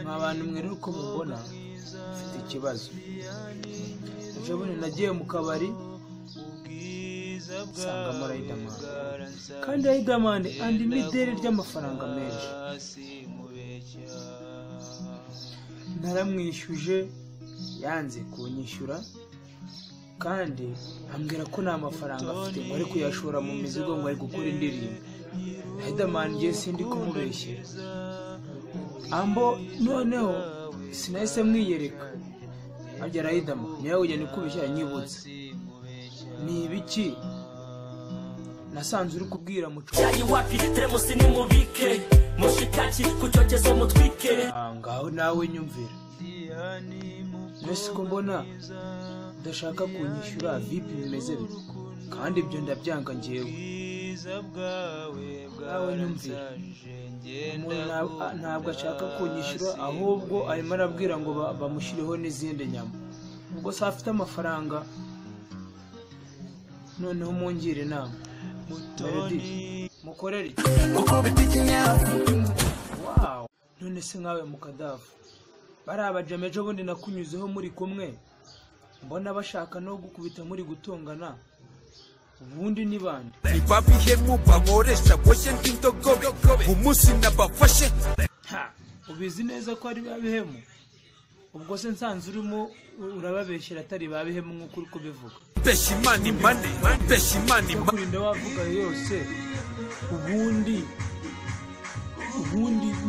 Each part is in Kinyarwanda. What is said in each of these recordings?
Mwa bantu mwe rero uko mubona mfite ikibazo. Ejo bundi nagiye mu kabari nsangamo Riderman, kandi Riderman andimo ideni ry'amafaranga menshi. Naramwishyuje yanze kunyishyura, kandi ambwira ko nta mafaranga afite ngo ari kuyashora mu mizigo ngo ari gukora indirimbo. Riderman ngiye sindi kumubeshyera ambo, noneho sinahise mwiyereka. Harya Riderman niwe ugenda ukubeshya yanyibutse ni ibiki nasanze uri kubwira muco ngaho nawe nyumvira. Mbese ko mbona udashaka kunyishyura vipi bimeze bite? Kandi ibyo ndabyanga njyewe. Nawe nyumvira, umuntu ntabwo ashaka kunyishyura, ahubwo arimo arabwira ngo bamushyireho n'izindi nyama. Ubwo se afite amafaranga? Noneho mungire inama. Melody mukorere iki? Wow. None se nkawe mukadafu, bari abajama ejo bundi nakunyuzeho muri kumwe, mbona bashaka no gukubita muri gutongana, ubundi ni bande? Ntibabihemu bankoresha boshye ndindogobe umunsi nabafashe. Ha, ubizi neza ko ari babihemu? Ubwo se nsanze urimo urababeshyira atari babihemu nk'uko uri kubivuga. Mbeshya Imana imane, mbeshya Imana imane. Kurinda wavuga yose, ubundi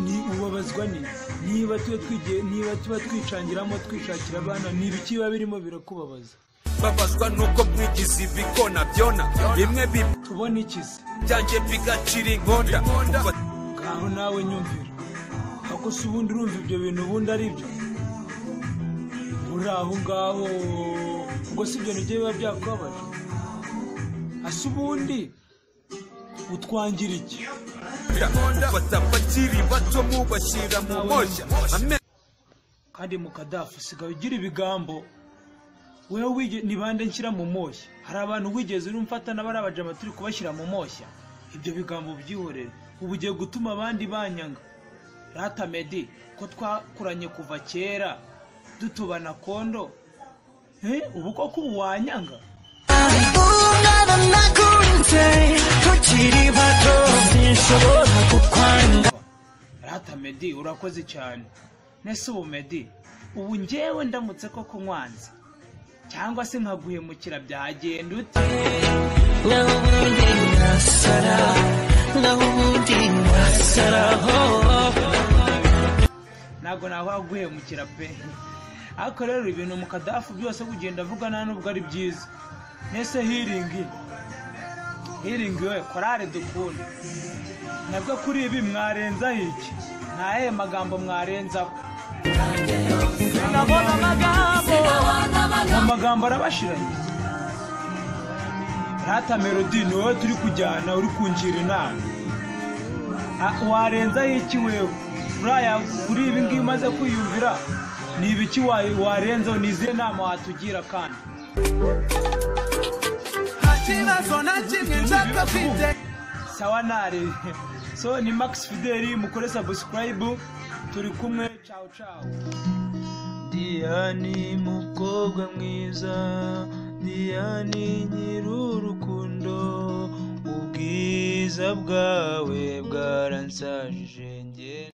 ni ubabazwa ni niba tuba twigiye, niba tuba twicangiramo twishakira abana, ni ibiki biba birimo birakubabaza? Babazwa nuko mwigize ibikona byona bimwe tubona ikize byanjye bigacira inkonda. Ngaho nawe nyumvira, ako se ubundi urumva ibyo bintu ubundi ari byo? Uri aho ngaho ubwo si ibyo nibyo biba byakubabaje? Ase ubundi utwangira iki? Ufata abakiri bato mubashyira mu moshya. Kandi mukadafu usigaye ugira ibigambo. Wewe ni bande nshyira mu moshya? Hari abantu wigeze urumfata n'abari abajama turi kubashyira mu moshya? Ibyo bigambo byihorere, ubu ugiye gutuma abandi banyanga. Rata Medi ko twakuranye kuva kera dutubana kondo, ubu koko ubu wanyanga? Rata Medi urakoze cyane. Nese ubu Medi, ubu njyewe ndamutse koko nkwanze cyangwa se nkaguhemukira byagenda ute? Ntabwo naguhemukira pe. Ariko rero ibintu mukadafu byose kugenda avuga nta nubwo ari byiza. Nese healing we korale dukunda, nabwo kuri ibi mwarenzaho iki? Ntahe magambo mwarenzaho? Amagambo arabashiranye. Rata Melody ni wowe turi kujyana, uri kungira inama. Warenzaho iki wewe? Kuri ibi ngibi umaze kwiyumvira ni ibiki warenzaho? Ni izihe nama watugira? Kandi sawa nare. So ni Max Fideli, mukore subscribe, turi kumwe, ciao ciao. Diane mukobwa mwiza, Diane nyirurukundo, ubwiza bwawe bwaransajije njye.